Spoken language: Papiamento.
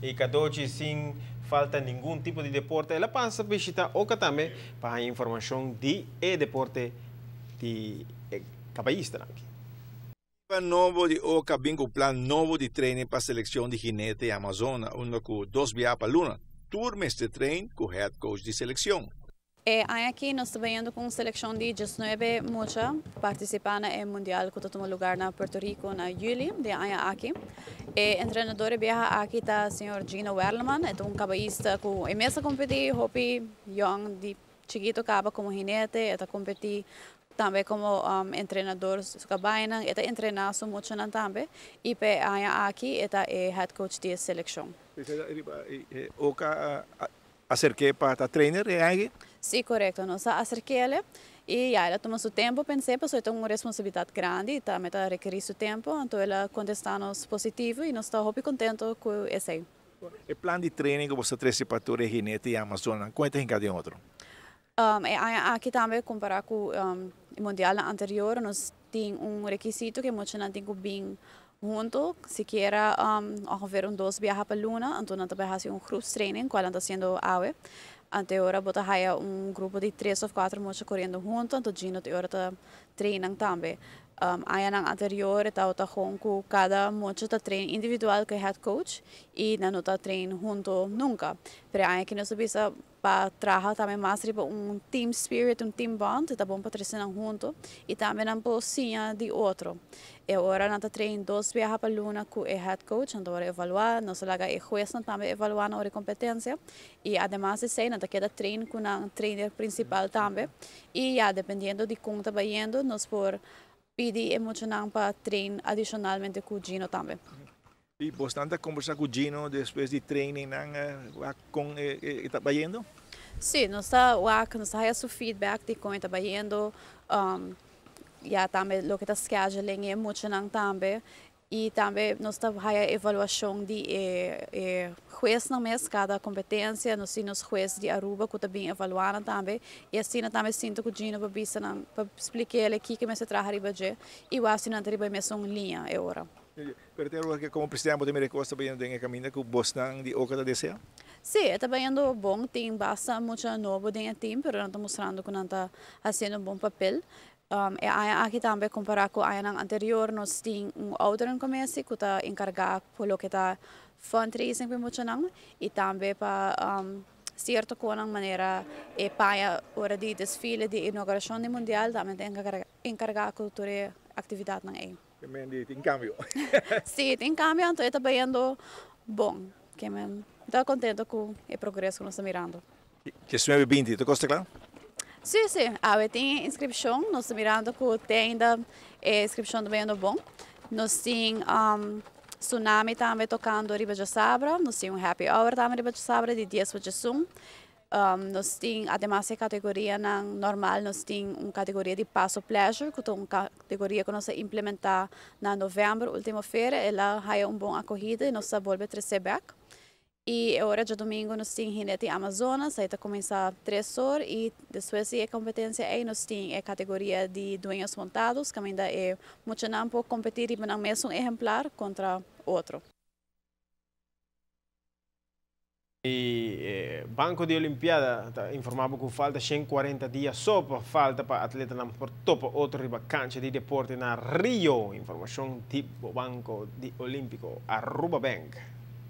Y cadochi sin falta ningun tipo di deporte. El a pasa bishita Oca tambe pa haya informacion di e deporte di e caballistanan aki. Ekipa nobo di Oca bin cu plan nobo di training pa seleccion di Jinete y Amazona unda cu dos biaha pa luna tur mester train cu head coach di seleccion. E aña aki nos ta bayendo cu un seleccion di diesnuebe mucha participa na e mundial cu ta tuma lugar na Puerto Rico na juli di e aña aki. E entrenador e biaha aki ta señor Gino Werleman, e ta un cabaista cu e mes a competi hopi yong di chikito caba como jinete, e ta competi tambe como entrenador su cabaynan, e ta entrena su muchanan tambe y pa e aña aki e ta e head coach di e seleccion. Oca Aserk'é pa ta trainer e aña aki? Sí, korekto. Nos a aserk'é i ya el a tuma su tempu pens'é pasobra e ta un responsabilidat grandi i tambe ta rekerí su tempu. Anto el a kontestá nos positivo i nos ta hopi kontento ku esei. E plan di training ku bo ta trese pa tur e jinete i amazonnan, kon e ta hinká den otro? E aña aki tambe kompará ku e mundialnan anterior nos tin un rekisito ku e muchanan tin ku bin hunto sikiera ongeveer un dos biaha pa luna, anto nan ta bai hasi un groepstraining kual nan ta hasiendo awe. Anto e ora bo ta haya un grupo di tres of kuater mucha koriendo hunto, anto Gino ta e ora ta train nan tambe. Añanan anterior e tabata gewoon ku kada mucha ta train individual ku e head coach i nan no ta train hunto nunka. Pero e aña aki nos a bisa Pa traha tambe mas riba un team spirit, un team bond, ta bon pa trece nan hunto y tambe nan por siña di otro. E ora nan ta train dos biaha pa luna cu e head coach, nan ta worde evalua, nos ta laga e huesnan tambe evalua nan ora di competencia y ademas di esey nan ta keda train cu nan trainer principal tambe y ya dependiendo di con ta bayendo nos por pidi e muchanan pa train adicionalmente cu Gino tambe. Y bosnan ta conversa cu Gino despues di trainingnan wak con e ta bayendo? Si, nos ta wak, nos ta haya su feedback di con e ta bayendo, ya tambe loke ta scheduling e muchanan tambe y tambe nos ta haya evaluacion di e huesnan mes cada competencia, nos tin nos hues di Aruba cu ta bin evalua nan tambe y asina tambe sinta cu Gino pa bisa nan, pa spliquele kico mester traha riba dje y wak si nan ta riba e mesun liña e ora. Pero tin algo ke komo presidente bo ta mira e kos ta bayendo den e kaminda ku bosnan di oca ta desea? Sí, e ta bayendo bon. Tin basta mucha nobo den e team, pero nan ta mustrando ku nan ta hasiendo un bon papel. E aña aki tambe kompará ku añanan anterior nos tin un ouderenkommissie ku ta enkargá ku loke ta fundraising pa e muchanan i tambe pa sierto konan manera e paña ora di desfile di inaugurashon di mundial tambe ta enkargá ku tur e aktividatnan ei. Ke men di tin kambio. Sí, tin kambio, anto e ta bayendo bon. Ke men ta kontento ku e progreso ku nos ta mirando. Diesnuebe binti, ta kos ta kla? Sí, sí, awe tin inskripshon, nos ta mirando ku te ainda e inskripshon ta bayendo bon. Nos tin Tsunami tambe tokando riba djasabra, nos tin un happy hour tambe riba djasabra di dies pa djesun. Nos tin ademas e categorianan normal, nos tin un categoria di Paso Pleasure cu ta un categoria cu nos a implementa na november ultimo feria, el a haya un bon acogida y nos ta bolbe trece bek. Y e ora djadomingo nos tin Jinete Amazonas, ey ta cuminsa tres or y despues di e competencia ey nos tin e categoria di Dueños Montados caminda e muchanan por competi riba nan mesun ehemplar contra otro. E Banco di Olimpiada ta informa bo cu falta 140 dia so pa falta pa atletanan por topa otro riba cancha di deporte na Rio. Informacion di bo Banco di Olimpico, Aruba Bank.